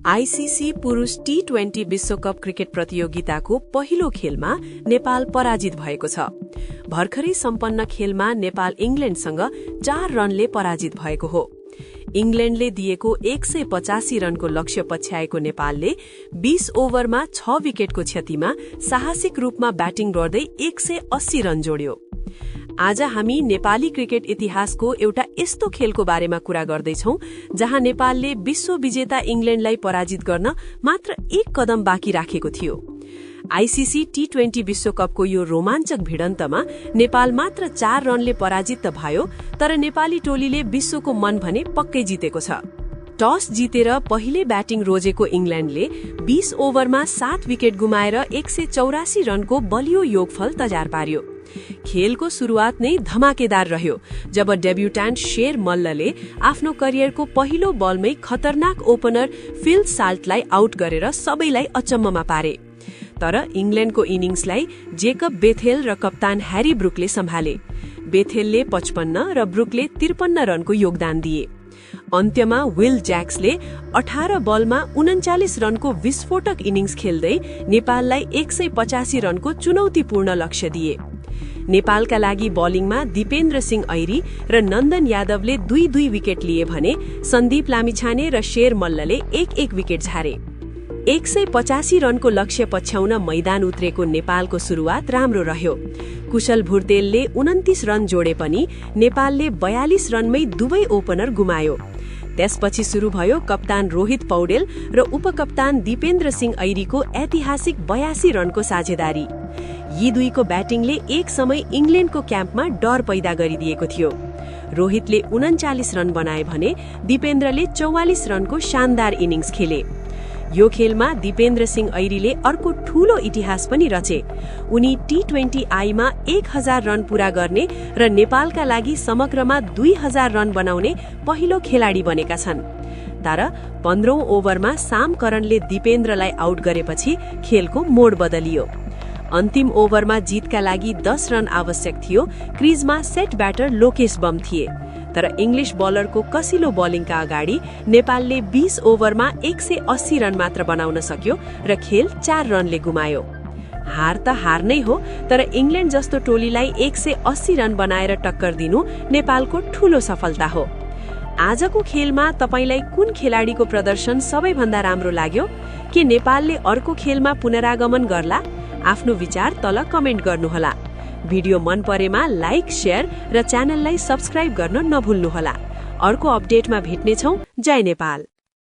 ICC पुरुष टी20 विश्वकप cricket प्रतियोगिताको पहिलो खेलमा नेपाल पराजित भएको छ। भर्खरै सम्पन्न खेलमा नेपाल इंग्ल्याण्डसँग 4 रनले पराजित भएको हो। इंग्ल्याण्डले दिएको 185 रनको लक्ष्य पछ्याएको नेपालले 20 ओभरमा 6 विकेटको क्षतिमा साहसिक रूपमा ब्याटिङ गर्दै 180 रन जोड्यो। आज हामी नेपाली क्रिकेट इतिहासको एउटा यस्तो खेलको बारेमा कुरा गर्दैछौं जहाँ नेपालले विश्व विजेता इंग्ल्याण्डलाई पराजित गर्न मात्र 1 कदम बाँकी राखेको थियो। आईसीसी टी20 विश्वकपको यो रोमाञ्चक भिडन्तमा नेपाल मात्र 4 रनले पराजित त भयो, तर नेपाली टोलीले विश्वको मन भने पक्कै जितेको छ। टस जितेर पहिले ब्याटिङ रोजेको इंग्ल्याण्डले 20 ओभरमा 7 विकेट गुमाएर 184 रनको बलियो योगफल तयार पार्यो। खेलको सुरुवात नै धमाकेदार रह्यो जब डेब्युट्यान्ट शेर मल्लले आफ्नो करियरको पहिलो बलमै खतरनाक ओपनर फिल साल्टलाई आउट गरेर सबैलाई अचम्ममा पारे। तर इंग्ल्याण्डको इनिङ्सलाई जेकब बेथेल र कप्तान ह्यारी ब्रुकले सम्हाले। बेथेलले 55 र ब्रुकले 53 रनको योगदान दिए। अन्त्यमा विल ज्याक्सले 18 बलमा 39 रनको विस्फोटक इनिङ्स खेल्दै नेपाललाई 185 रनको चुनौतीपूर्ण लक्ष्य दिए। नेपालका लागि बलिङमा दिपेन्द्र सिंह ऐरी र नन्दन यादवले 2-2 विकेट लिए भने सन्दीप लामिछाने र शेर मल्लले 1-1 विकेट झारे। 185 रनको लक्ष्य पछ्याउन मैदान उत्रेको नेपालको सुरुवात राम्रो रह्यो। कुशल भुर्तेलले 29 रन जोडे पनि नेपालले 42 रनमै दुवै ओपनर गुमायो। त्यसपछि सुरु भयो कप्तान रोहित पौडेल र उपकप्तान दिपेन्द्र सिंह ऐरीको ऐतिहासिक 82 रनको साझेदारी। यी दुईको ब्याटिङले एक समय इंग्ल्याण्डको क्याम्पमा डर पैदा गरिदिएको थियो। रोहितले 39 रन बनाए भने दिपेन्द्रले 44 रनको शानदार इनिङ्स खेले। यो खेलमा दिपेन्द्र सिंह ऐरीले अर्को ठूलो इतिहास पनि रचे। उनी टी20 आईमा 1000 रन पूरा गर्ने र नेपालका लागि समग्रमा 2000 रन बनाउने पहिलो खेलाडी बनेका छन्। तर 15औं ओभरमा साम करनले दिपेन्द्रलाई आउट गरेपछि खेलको मोड बदलियो। अन्तिम ओभरमा जितका लागि 10 रन आवश्यक थियो। क्रिजमा सेट ब्याटर लोकेश बम थिए, तर इंग्लिश बलरको कसिलो बलिङका अगाडि नेपालले 20 ओभरमा 180 रन मात्र बनाउन सक्यो र खेल 4 रनले गुमायो। हार त हार नै हो, तर इंग्ल्याण्ड जस्तो टोलीलाई 180 रन बनाएर टक्कर दिनु नेपालको ठूलो सफलता हो। आजको खेलमा तपाईलाई कुन खेलाडीको प्रदर्शन सबैभन्दा राम्रो लाग्यो? के नेपालले अर्को खेलमा पुनरागमन गर्ला? आफ्नो विचार तल कमेन्ट गर्नुहोला। भिडियो मन परेमा लाइक, शेयर र च्यानललाई सब्स्क्राइब गर्न नभुल्नुहोला। अर्को अपडेटमा भेट्नेछौं। जय नेपाल।